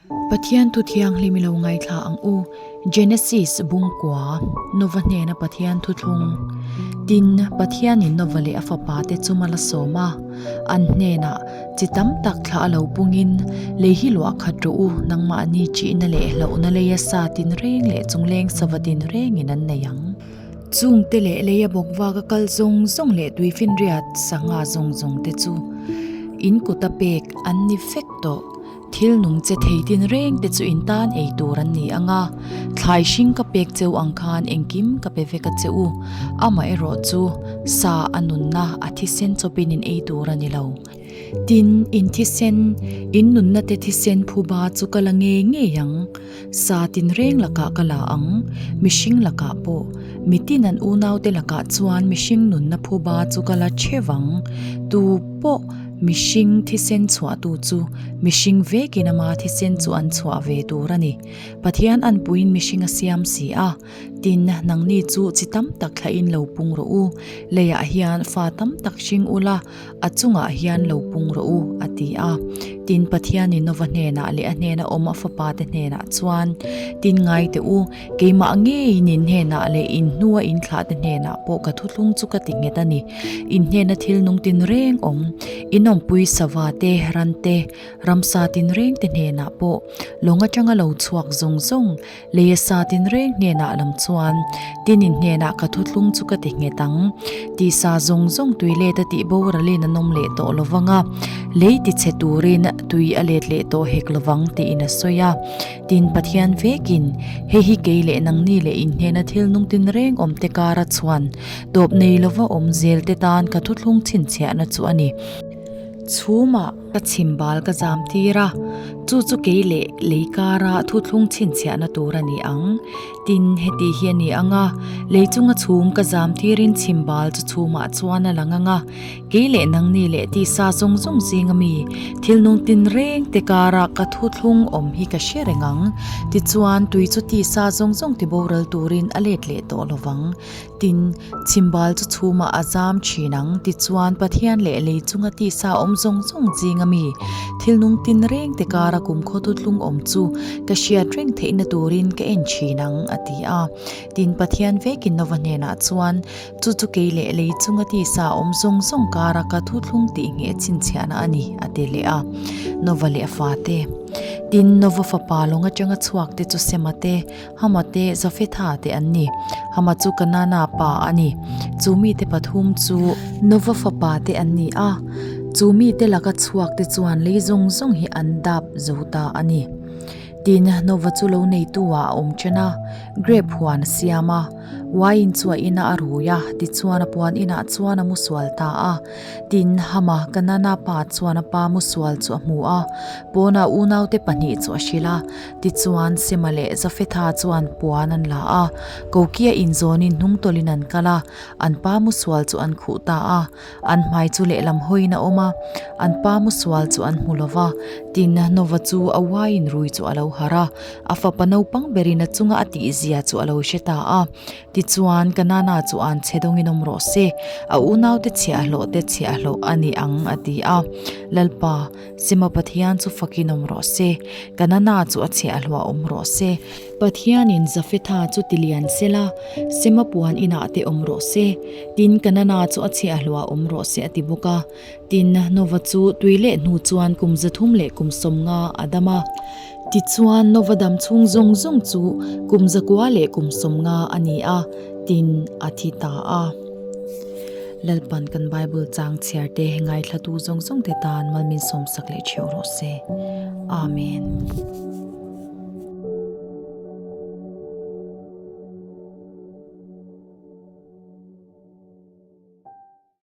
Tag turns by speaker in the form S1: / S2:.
S1: Pathian thu thianghlim i lo ngaithla ang u. Genesis bungkua, Nova hnena Pathian thuthlung. Tin, Pathianin Nova leh a fapate chu mal a sawm a. An hnenah, Chi tam tak thla a lo pungin, lei hi luah khat rawh u, nangmahni ṭihna leh hlauhna leia sa tinreng leh chungleng sava tinrengin an nei ang. Chungte leh leia bawk vaka kal zawng zawng leh tuifinriat sangha zawng zawng te chu in kuta pek an ni vek tawh. Thil nung che thei tinreng te chu in tan ei tur an ni ang a, thlai hring ka pek cheu ang khan engkim ka pe vek a che u. Amaherawh chu sa a nunna a thisen chawpin in ei tur a ni lo. Tin, in thisen, in nunna te thisen phuba chu ka la ngei ngei ang. Sa tinreng lakah ka la ang, mihring lakah pawh. Mitin an unaute lakah chuan mihring nunna phuba chu ka la theuh ang. Tu pawh mihring thisen chhuahtu chu mihring vekin ama thisen chu an chhuah ve tur a ni. Pathian anpuiin mihring a siam si a. Tin, nangni chu chi tam tak thlahin lo pung rawh u. Leiah hian fa tam tak hring ula, a chungah hian lo pung rawh u, a ti a. Tin, Pathianin Nova hnenah leh a hnena awm a fapate hnenah chuan, Tin ngai teh u, keimah ngeiin in hnenah leh in hnua in thlahte hnenah pawh ka thuthlung chu ka ti nghet a ni. In hnena thil nung tinreng awm, in awmpui sava te, ran te, ramsa tinreng te hnenah pawh lawng atanga lo chhuak zawng zawng, Leia sa tinreng hnenah lam chuan tinin hnenah ka thuthlung chu ka ti nghet ang. Tisa zawng zawng tui let a tih boralin an awm leh tawh lovang a, lei ti chhe turin tui a let leh tawh hek lovang tiin a sawi a. Tin, Pathian vekin, Hei hi kei leh nangni leh in hnena thil nung tinreng awmte kara chhuan tawp nei lova awm zelte tan ka thuthlung chhinchhiahna chu a ni. Chhumah ka chhim bal ka zam tir a, chu chu kei leh lei kara thuthlung chhinchhiahna tur a ni ang. Tin, heti hi a ni ang a, lei chunga chhum ka zam tirin chhim bal chu chhumah chuan a lang ang a, kei leh nangni leh tisa zawng zawng zinga mi thil nung tinreng te kara ka thuthlung awm hi ka hre reng ang. Tichuan, tui chu tisa zawng zawng tiboral turin a let leh tawh lovang. Tin, chhimbal chu chhumah a zam thin ang, tichuan Pathian leh lei chunga tisa awm zawng zawng zinga mi thil nung tin reng te kara kumkhaw thutlung awm chu ka hriat reng theihna turin ka en thin ang, a ti a. Tin, Pathian vekin Nova hnenah chuan, Chu chu kei leh lei chunga tisa awm zawng zawng kara ka thuthlung tih ngheh chhinchhiahna a ni, a ti leh a. Nova leh a fate. Tin, Nova fapa lawng atanga chhuak te chu Sema te, Hama te Jafetha te an ni. Hama chu Kanana pa a ni. Chu mite pathum chu Nova fapa te an ni a. Chu mite laka chhuak te chuan lei zawng zawng hi an dap zo ta a ni. Tin, Nova chu lo neitu ah a awm chen a, grape huan a siam a. Wine chu a inah a rui a, tichuan a puan inah chuan a mu sual ta a. Tin, Hama, Kanana pa chuan a pa mu sual chu a hmu a, pawnah unaute pahnih chu a hrilh a. Tichuan, Sema leh Jafetha chuan puan an la a, Kokia inzawnin hnungtawlhin an kal a, an pa musual chu an khuh ta a. An hmai chu lehlam hawiin a awm a, an pa musual chu an hmu lo va. Tin, Nova chu a uaiin rui chu a lo harh a, a fapa naupang berin a chunga a tihzia chu a lo hre ta a. Tichuan, Kanana chu an chhe dawngin awm rawh se, a unaute chhiahhlawh te chhiahhlawh a ni ang, a ti a. Lalpa, Sima Pathian chu fakin awm rawh se, Kanana chu a chhiahhlawh awm rawh se. Pathianin Jafetha chu ti lian se la, Sema puan inah te awm rawh se, tin Kanana chu a chhiahhlawh awm rawh se a ti bawk a. Tin, Nova chu tui leh hnu chuan kum 300 leh kum 50 a dam a. Tichuan, Nova dam chhung zawng zawng chu kum 900 leh kum 50 a ni a, tin a thi ta a. Lalpan kan Bible chang chhiar te ngaithlatu zawng zawng te tan malmin sawmsak leh theuh rawh se. Amen.